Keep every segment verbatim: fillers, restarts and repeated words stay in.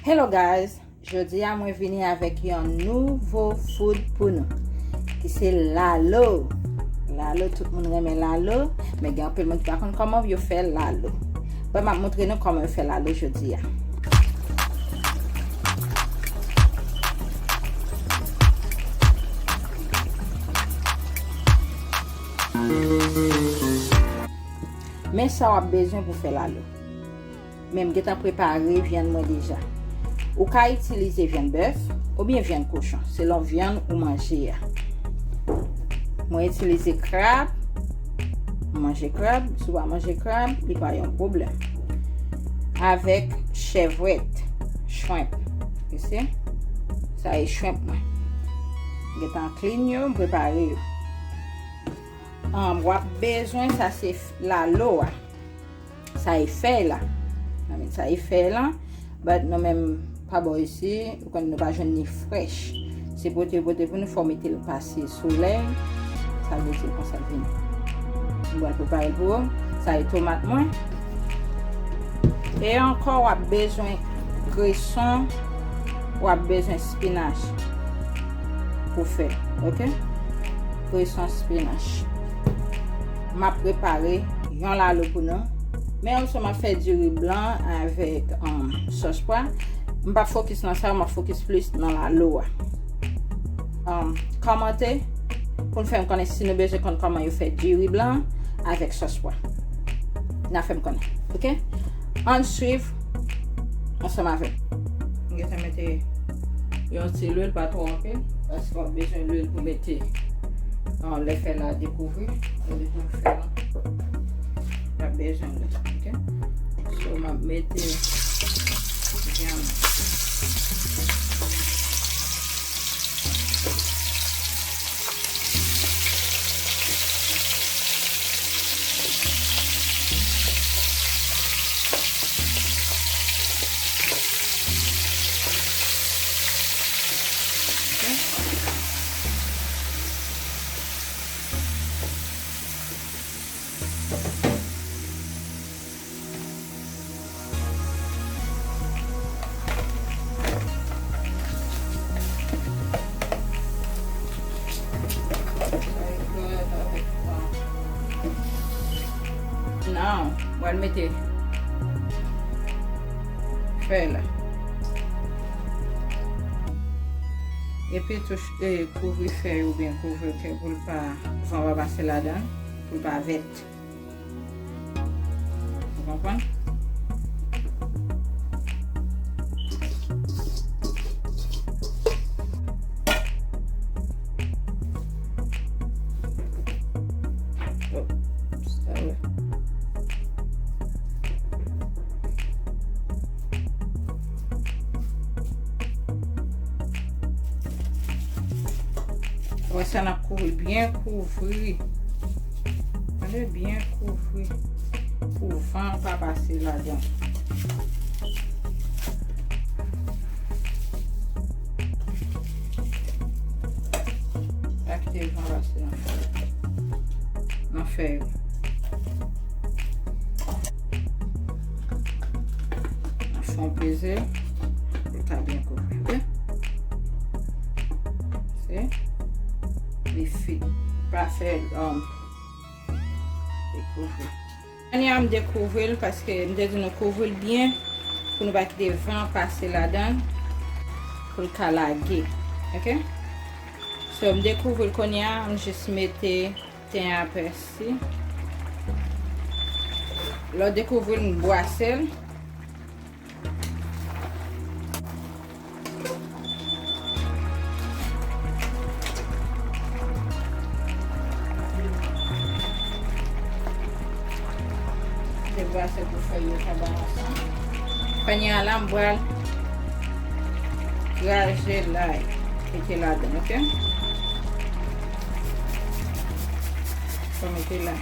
Hello guys, jodi a mwen vini avèk yon nouvo food pou nou ki se lalo. Lalo, tout moun renmen lalo, men gen anpil moun ki pa konn kòman yo fè lalo. Bon, m ap montre nou kòman yo fè lalo jodi a. Men sa w ap bezwen pou fè lalo. Men m gentan prepare vyann mwen deja. Ou ka itilize vyann bèf oubyen vyann kochon, selon vyann ou manje a. Mwen itilize krab. Mwen manje krab, si w pa manje krab, li pa yon pwoblèm. Avèk chèvwèt, shrimp. Ou si? Sa e shrimp mwen. M gentan clean yo, m prepare yo. Um, w ap bezwen, sa se f-, lalo a. Sa e fèy la. I mean, sa e fèy la. But nou menm pa bò isi, ou konn nou pa jwenn ni frèch. Se pote, pote pou nou, fò mete l pase solèy. Sa vle di konsa l vini. M pral prepare l pou ou. Sa e tomat mwen. E ankò, w ap bezwen kreson, w ap bezwen spinach pou fè, oke? Kreson, spinach. M ap prepare yon lalo pou nou. Men also, m ap fè diri blan avèk, um, sòs pwa. M p ap fokis nan sa, m ap fokis plis nan lalo a. Um, kòmante pou n fè m konnen si nou bezwen konn kòman yo fè diri blan avèk sòs pwa. N a fè m konnen, oke? Ann swiv ansanm avè m. M gentan mete yon ti lwil, pa twò anpil, paske w ap bezwen lwil pou mete, um, lè fèy la dekouvri, lè dekouvri fèy la. W ap bezwen lwil, oke? So, m ap mete vyann. Now, mwen mete fèy la. Epi tou, eh, kouvri fèy oubyen kouvri ke pou l pa, van pa pase ladan, pou l pa vèt. Ou konprann? Oh, sa vre. Wè sa n ap kouvri, byen kouvri. Tande, byen kouvri. Pou van pa pase ladan. Pa kite van pase nan fèy. Nan fèy. Fè yon peze pou l ka byen kouvri, oke? Se, li fi-, pa fè, um, li kouvri. Kounye a m dekouvri l paske m te di nou kouvri l byen pou nou pa kite van pase ladan l pou l ka lage, oke? So, m dekouvri l kounye a, m jis mete ten a pèsi. Lè w dekouvri l, m bwase l. Debwase pou fèy yo ka balanse. Kounye a la, m pral graje lay. Mete ladan, oke? Fò mete lay.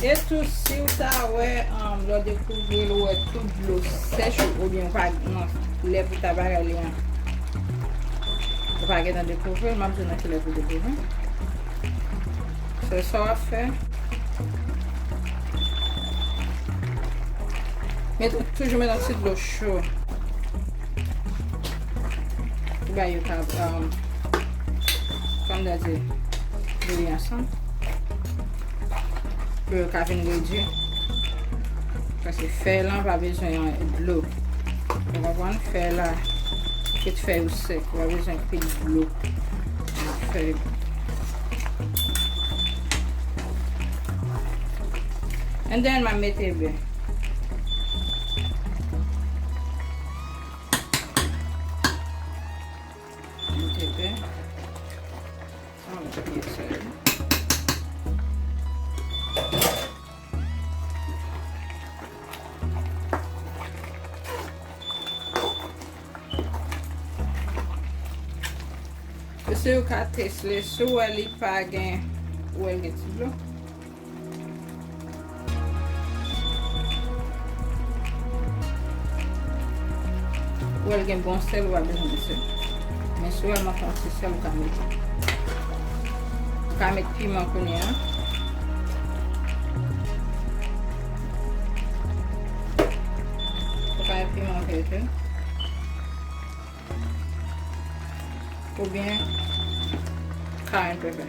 E tou, si w ta wè, um, lè w dekouvri l, ou wè tout dlo sèch ou, oubyen ou pa nan lè pou ta bagay li an. Ou pa gentan dekouvri l, m ap di w nan kilè pou dekouvri. Se sa w ap fè. Met, toujou met yon ti dlo cho. Pou bagay yo ka, um, kòm m ta di, bouyi ansanm. Pou yo ka vin redui. Paske fèy lan pa bezwen dlo. Ou konprann? Fèy la, kit fèy ou sèk, ou pa bezwen anpil dlo nan fèy. And then, m a mete bè. Mete bè. Sa mwen te byen sèvi. Esi w ka teste li, si w wè li pa gen, ou wè l gen ti dlo. Ou wè l gen bon sèl, ou pa bezwen sèl. Men si w wè l manke yon ti sèl, ou ka mete. Ou ka met piman kounye a. Ou ka met piman vè tou. Oubyen cayenne pepper.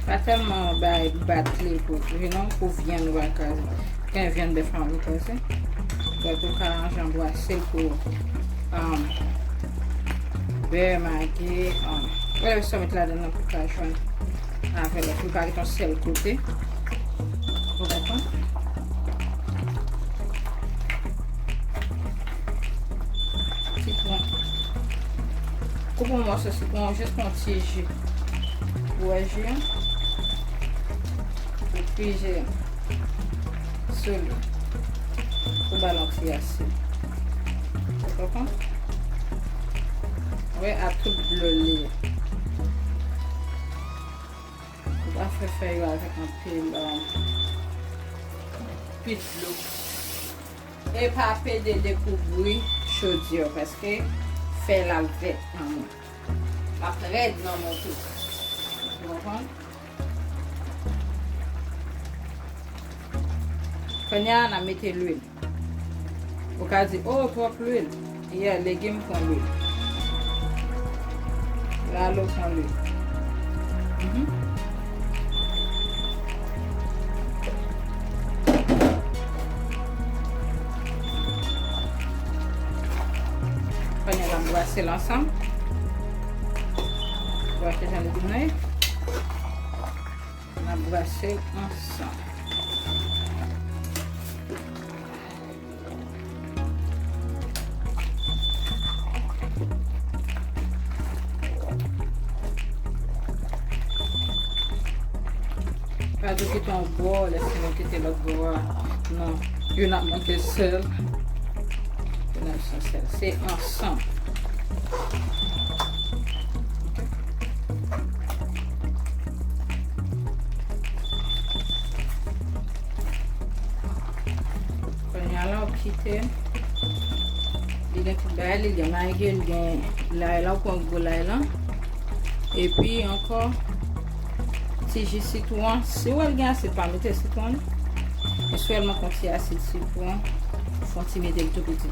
Pa tèlman bay bat li pou, you know, pou vyann ou pa kraze. Gen vyann bèf an ou kraze. Donk ou ka aranje anbrase l pou, um, bè, magi, um, whatever sa w met ladan nan pou ka jwenn avè l, pou l pa ret yon sèl kote. Ou konprann? Sitwon. Koupe yon mòso sitwon, jis pran ti ji. Ou wè ji an? Ou pije sou li. Pou ba l yon ti asid. Ou konprann? Wè, a tout dlo li ye. Ou pa fè fèy yo avèk anpil, um, anpil dlo. E pa pede dekouvri chodyè, paske fèy la vèt nan men. L ap rèd nan men tou. Ou konprann? Kounye a, n a mete lwil. Ou ka di, "Oh, twòp lwil." Yeah, legim pran lwil. Lalo pran lwil. Mhm. Kounye a, n ap brase l ansanm. Brase jan legim nan ye. N ap brase l ansanm. Pa di w kite yon bò, lè fini w kite lòt bò a. Non, youn ap manke sèl. Youn ap san sèl. Se ansanm. Kounye a la, w kite. Li gen tout bagay, li gen magi, li gen lay la, w pran gwo lay la. Epi ankò, ti ji sitwon. Si w wè l gen asid, pa mete sitwon. Men sèlman pran ti asid sitwon, fè yon ti mete l tou piti.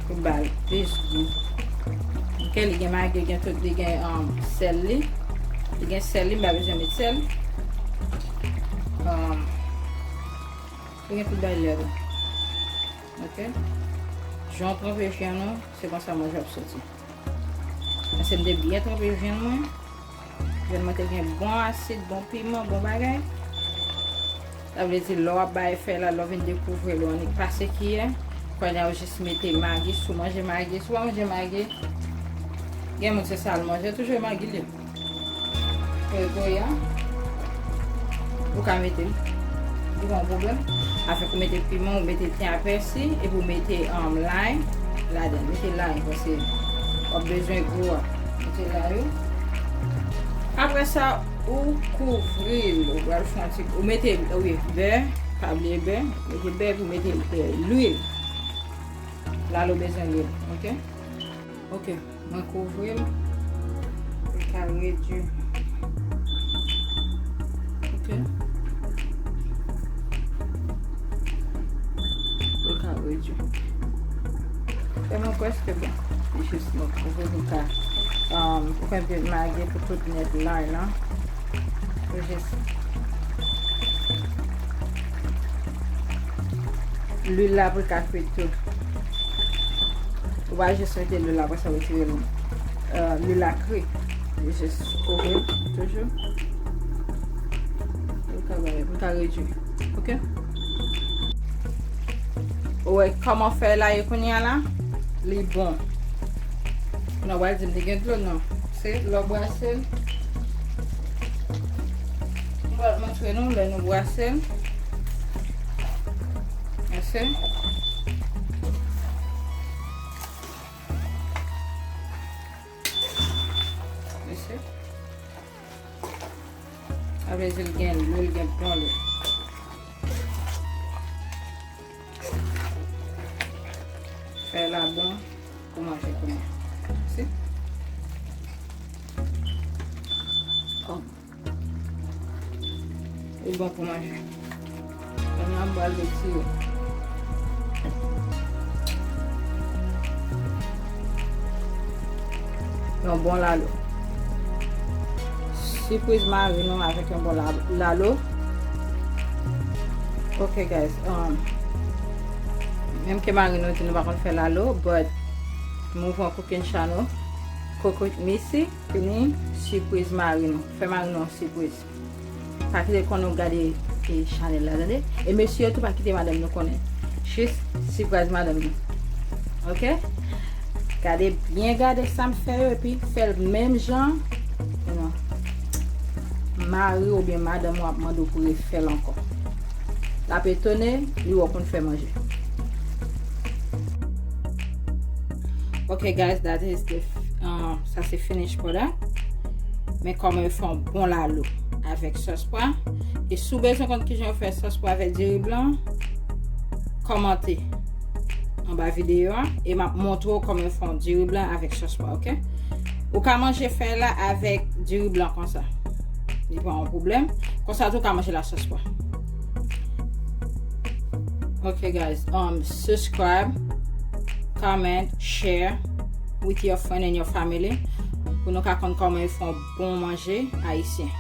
Pou ba l plis gou. Ok, li gen magi, li gen tout, li gen, um, sèl li. Li gen sèl li, m pa bezwen met sèl. Um, li gen tout bagay ladan. Ok? Jan w tranpe vyann ou, se konsa manje w ap soti. Paske m te byen tranpe vyann mwen. Vyann mwen te gen bon asid, bon piman, bon bagay. Sa vle di, lè w ap bay fèy la, lè w vin dekouvri l, ou annik pase kiyè. Kounye a, ou jis mete magi, si w manje magi, si w pa manje magi, gen moun se sa l manje, toujou e magi l ye. Kounye a, ou ka mete l. Li pa yon pwoblèm. Afèk ou mete piman, ou mete ten a pèsi, epi ou mete, um, lay ladan. Mete lay, paske w ap bezwen gou a. Mete lay ou. Apre sa, ou kouvri l, ou pral fè yon ti, ou mete, wi, bè, pa bliye bè, mete bè, epi mete, eh, lwil. Lalo bezwen lwil, ok? Ok, mwen kouvri l pou l ka redui. Ok. Pou l ka redui. E mwen prèske bon. Li jis mwen kouvri pou l ka, um, ou konn mete pou tout nèt lay lan. Ou jis lwil la pou l ka kwit tou. Ou pa jis mete lwil la, apre sa ou retire l. Euh, lwil la kri. Ou jis kouvri toujou. Pou l ka bay, pou l ka redui. Ok? Ou wè kòman fè la ye kounye a la? Li bon. Kounye a w al di m li gen dlo, non. Se lè w brase l. Mwen pral montre nou lè nou brase l. Ese. Ese. Sa vle di l gen lwil, gen bon lwil. Fè la bon pou manje kounye a. Si? Oh. Li bon pou manje. Kounye a m pral retire. Yon bon lalo. Sipriz mari nou avèk yon bon la-, lalo. Ok, guys. Um, menm ke mari nou di nou pa konn fè lalo, but move on cooking channel. Cook with Missy, vini sipriz mari nou. Fè mari nou yon sipriz. Pa kite l konnen w gade, e, chanèl la, tande? E mesye yo tou, pa kite madanm nou konnen. Jis sipriz madanm nou. Ok? Gade, byen gade sa m fè yo, epi fè l menm jan. Non. Mari w oubyen madanm ou ap mande w pou refè l ankò. L ap etone, li wè w konn fè manje. Ok, guys, that is the, uh, sa se finish product. Men kòman yo fè yon bon lalo avèk sòs pwa. E si w bezwen konn kijan yo fè sòs pwa avèk diri blan, kòmante anba videyo a e m ap montre w kòman yo fè yon diri blan avèk sòs pwa, ok? Ou ka manje fèy la avèk diri blan konsa. Li pa yon pwoblèm. Konsa tou, ou ka manje l ak sòs pwa. Ok, guys. Um, subscribe, comment, share with your friend and your family. Pou nou ka konn kòman yo fè yon bon manje ayisyen.